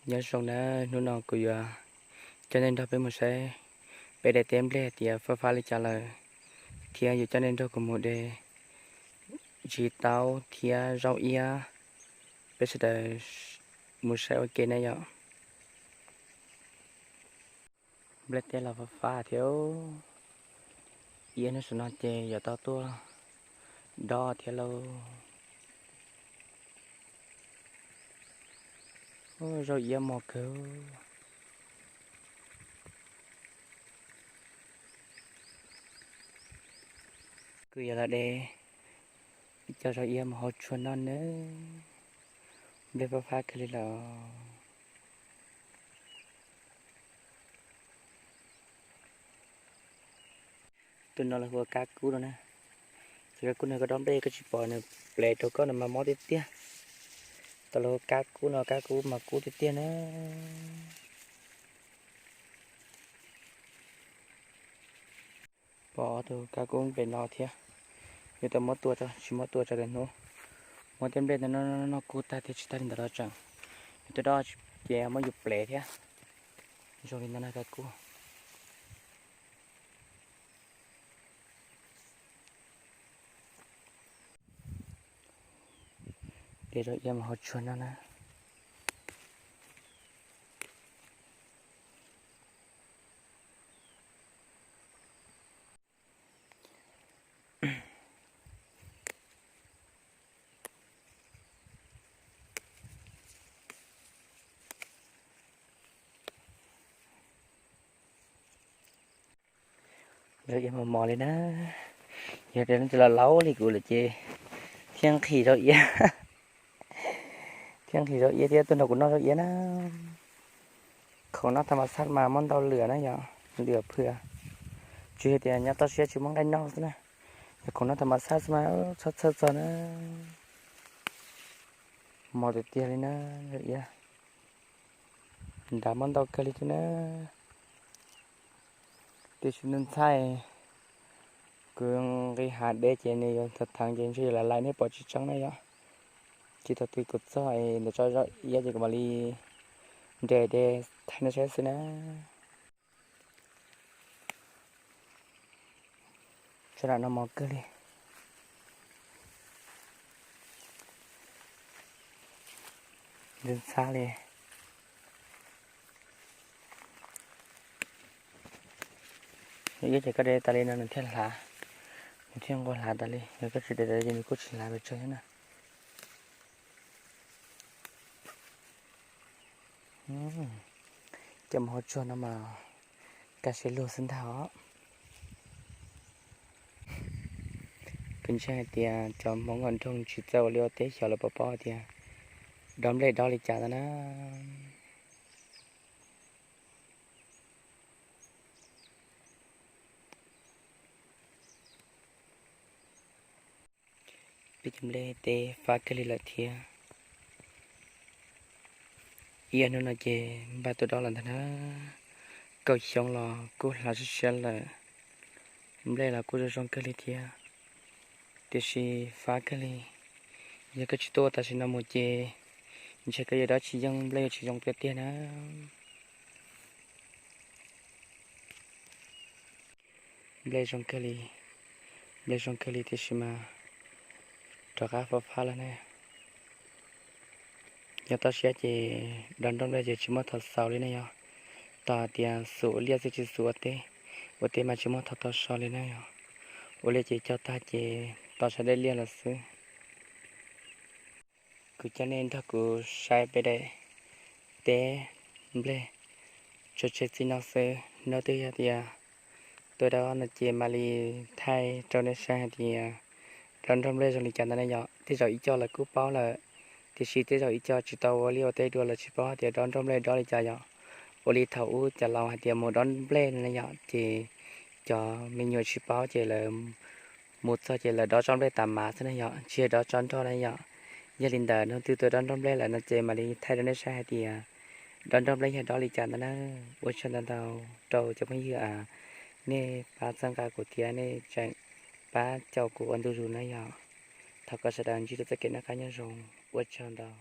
Nyob zoo na, hnub no kuv yuav coj nej nrog peb mus saib peb daim teb nplej tias fab fab li cas lawm, thiab yuav coj nej nrog kuv mus de ntsis taub thiab zaub iab, peb sawv daws mus saib ua ke na yom. Nplej teb los fab fab thiab, iab hnub saum no ces yuav tau tuaj dob thiab lauj. Zaub iab mos kawg. Kuv yuav los de ib co zaub iab mus hau tsuag noj nawb. Nplej fab fab kawg li lawm. Tus no lawv hu ua kab kub no na. Ces kab kub no koj dob nplej koj tsis pom nws plev rau koj no mas mob tiag tiag. Tus lawv hu ua kab kub no, kab kub mas kub tiag tiag na. Pom ob tug kab kub nplej no thiab. Yuav tau muab tua tso, tsis muab tua tso lwm hnub muab tej nplej no noj kub tag thiab tsis tag li ntawd los tseem yuav tuaj dob ces muab yus plev thiab. Zoo li no na kab kub. De zaub iab mus hau tsuag noj na. Zaub iab mos mos li na. Yog tias leej twg los laus li kuv lawm ces thiaj nqhis zaub iab, thiaj nqhis zaub iab thiab tuaj nrog kuv noj zaub iab na. Khoom noj tham mas xaj mas muab ntau lwm na yom, lwm phwm. Tsuas yog tias nyob toj siab tsis muaj nqaij noj xwb na. Yog khoom noj tham mas xaj xwb mas txhob txhawj txog na. Mos tiag tiag li na, zaub iab. Nrad muab ntau kawg li thiab na. Tiam sis ntxhais, kuv nqis hav deb ces nws yuav theev theev ces ntshe yuav lam laim nej pom tsis tseeb na yom. Ces thaum twg kuv txog ntawm tso zaub iab ces kuv mam li nres de thaij nej saib xwb na. Tso lam no mos kawg li. Ntxhab li. Zaub iab ces koj de tas li no nws thiaj hlav, nws thiaj nqua hlav tas li, yog koj tsis de tas li ces nws kuj tsis hlav pes tsawg thiab na. Cov mus hauv tsuag no mas kaj siab lug xwb ntag os. Kuv ntseeg hais tias cov Hmoob hauv nroog tsis txawj ua liaj ua teb xyov lawv puas paub hais tias dob nplej dob li cas ntag na. Peb cov nplej teb fab kawg li lawm thiab. Ib ob hnub no ces npaj tuaj dob lawm ntag na. Kaum xyoo los kuj hlav siab siab lawm, nplej los kuj zoo zoo kawg li thiab. Tiam sis fab kawg li, yog koj tsis tuaj ua tam sim no mus ces ntshe koj yuav dob tsis yeej, nplej yuav tsis zoo tiag tiag na. Nplej zoo kawg li, nplej zoo kawg li tiam sis mas rov qab fab fab lawm ne. Nyob toj siab ces dob nroj nplej ces tsis muaj thaum xaus li ne yog. Tos hais tias xub ua liaj xwb tsis xub ua teb, ua teb mas tsis muaj thaum tau so li ne yog. Ua liaj ces cog tag ces tos sawv daws liaj lawm xwb. Kuv coj nej nrog kuv saib peb daim teb nplej tso tseg txij no xwb. Hnub twg yog tias tuaj dob no ces mam li thaij rau nej saib hais tias dob nroj nplej zoo li cas ntag ne yom. Tej zaum ib co lawv kuj paub lawm, tiam sis tej zaum ib co tsis tau ua liaj ua teb dua lawv tsis paub hais tias dob nroj nplej dob li cas yom. Ua li thaum ub cov laus hais tias mus dob nplej no ne yom, ces cov me nyuam tsis paub ces lawv mus txog ces lawv dob tsob nplej tas mas xwb ne yom, tsis yog dob tsob nroj ne yom. Yog li ntawd hnub twg tuaj dob nroj nplej lawm no ces mam li thaij rau nej saib hais tias dob nroj nplej yog dob li cas ntag na. Ua tsaug ntau ntau rau cov phooj ywg, nej pab txhawb nqa kuv thiab nej tseem pab caum kuv ua ntu zus na yom. Thov kom sawv daws ntsib txoj kev noj qab nyob zoo, ua tsaug ntau.